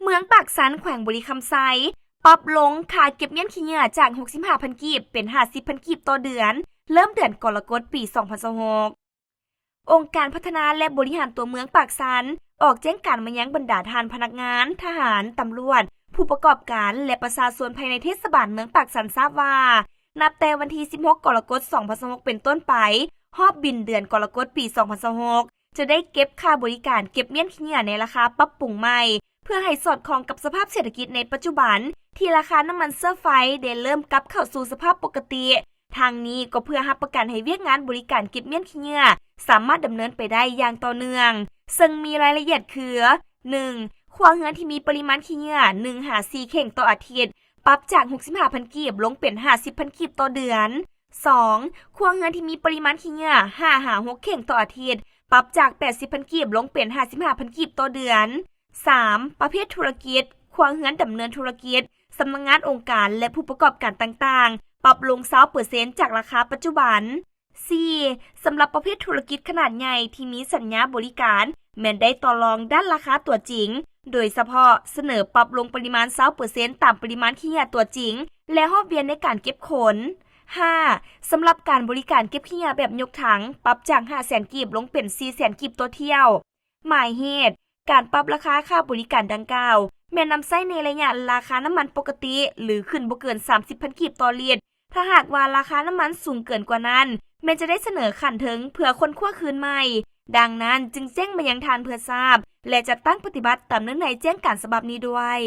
ເມືອງປາກຊັນ ແຂວງບໍລິຄຳໄຊ ປັບລົງຄ່າເກັບມ້ຽນຂີ້ເຫຍື້ອຈາກ ຫົກສິບຫ້າພັນ ກີບ ເປັນ ຫ້າສິບພັນ ກີບຕໍ່ເດືອນ ເລີ່ມເດືອນກໍລະກົດ ປີ ສອງພັນຊາວຫົກ. ອົງການພັດທະນາ ແລະ ບໍລິຫານຕົວເມືອງປາກຊັນ ອອກແຈ້ງການມາຍັງບັນດາທ່ານພະນັກງານ, ທະຫານ, ຕຳຫຼວດ, ຜູ້ປະກອບການ ແລະ ປະຊາຊົນພາຍໃນເທດສະບານເມືອງປາກຊັນຊາບວ່າ ນັບແຕ່ວັນທີ ສິບຫົກ ກໍລະກົດ ສອງພັນຊາວຫົກ ເປັນຕົ້ນໄປ, ຮອບບິນເດືອນກໍລະກົດ ປີ ສອງພັນຊາວຫົກ ຈະໄດ້ເກັບຄ່າບໍລິການເກັບມ້ຽນຂີ້ເຫຍື້ອໃນລາຄາປັບປຸງໃໝ່ ເພື່ອໃຫ້ສອດຄ່ອງກັບສະພາບເສດຖະກິດໃນປັດຈຸບັນ ທີ່ລາຄານ້ຳມັນເຊື້ອໄຟໄດ້ເລີ່ມກັບເຂົ້າສູ່ສະພາບປົກກະຕິ. ທັງນີ້ກໍເພື່ອຮັບປະກັນໃຫ້ວຽກງານບໍລິການເກັບມ້ຽນຂີ້ເຫຍື້ອສາມາດດຳເນີນໄປໄດ້ຢ່າງຕໍ່ເນື່ອງ, ເຊິ່ງມີລາຍລະອຽດຄື ໜຶ່ງ ຄົວເຮືອນທີ່ມີປະລິມານຂີ້ເຫຍື້ອ ໜຶ່ງຫາສີ່ເຂ່ງຕໍ່ອາທິດ ປັບຈາກ ຫົກສິບຫ້າພັນ ກີບ ລົງເປັນ ຫ້າສິບພັນ ກີບຕໍ່ເດືອນ. ສອງ ຄົວເຮືອນທີ່ມີປະລິມານຂີ້ເຫຍື້ອ ຫ້າຫາຫົກເຂ່ງຕໍ່ອາທິດ ປັບຈາກ ແປດສິບພັນ ກີບ ລົງເປັນ ຫ້າສິບຫ້າພັນ ກີບຕໍ່ເດືອນ. ສາມ ປະເພດທຸລະກິດ, ຄົວເຮືອນດຳເນີນທຸລະກິດ, ສຳນັກງານອົງການ ແລະ ຜູ້ປະກອບການຕ່າງໆ ປັບລົງ ຊາວເປີເຊັນ ຈາກລາຄາປັດຈຸບັນ. ສີ່ ສຳລັບປະເພດທຸລະກິດຂະໜາດໃຫຍ່ທີ່ມີສັນຍາບໍລິການ ແມ່ນໄດ້ຕໍ່ລອງດ້ານລາຄາຕົວຈິງ, ໂດຍສະເພາະສະເໜີປັບລົງປະລິມານ ຊາວເປີເຊັນ ຕາມປະລິມານຂີ້ເຫຍື້ອຕົວຈິງ ແລະ ຮອບວຽນໃນການເກັບຂົນ. ຫ້າ ສຳລັບການບໍລິການເກັບຂີ້ເຫຍື້ອແບບຍົກຖັງ ປັບຈາກ ຫ້າແສນ ກີບ ລົງເປັນ ສີ່ແສນ ກີບຕໍ່ຖ້ຽວ. ໝາຍເຫດ, ການປັບລາຄາຄ່າບໍລິການດັ່ງກ່າວ ແມ່ນນຳໃຊ້ໃນໄລຍະລາຄານ້ຳມັນປົກກະຕິ ຫຼື ຂຶ້ນບໍ່ເກີນ ສາມສິບພັນ ກີບຕໍ່ລິດ. ຖ້າຫາກວ່າລາຄານ້ຳມັນສູງເກີນກວ່ານັ້ນ, ແມ່ນຈະໄດ້ສະເໜີຂັ້ນເທິງເພື່ອຄົ້ນຄວ້າຄືນໃໝ່. ດັ່ງນັ້ນຈຶ່ງແຈ້ງມາຍັງທ່ານເພື່ອຊາບ ແລະ ຈັດຕັ້ງປະຕິບັດຕາມເນື້ອໃນແຈ້ງການສະບັບນີ້ດ້ວຍ.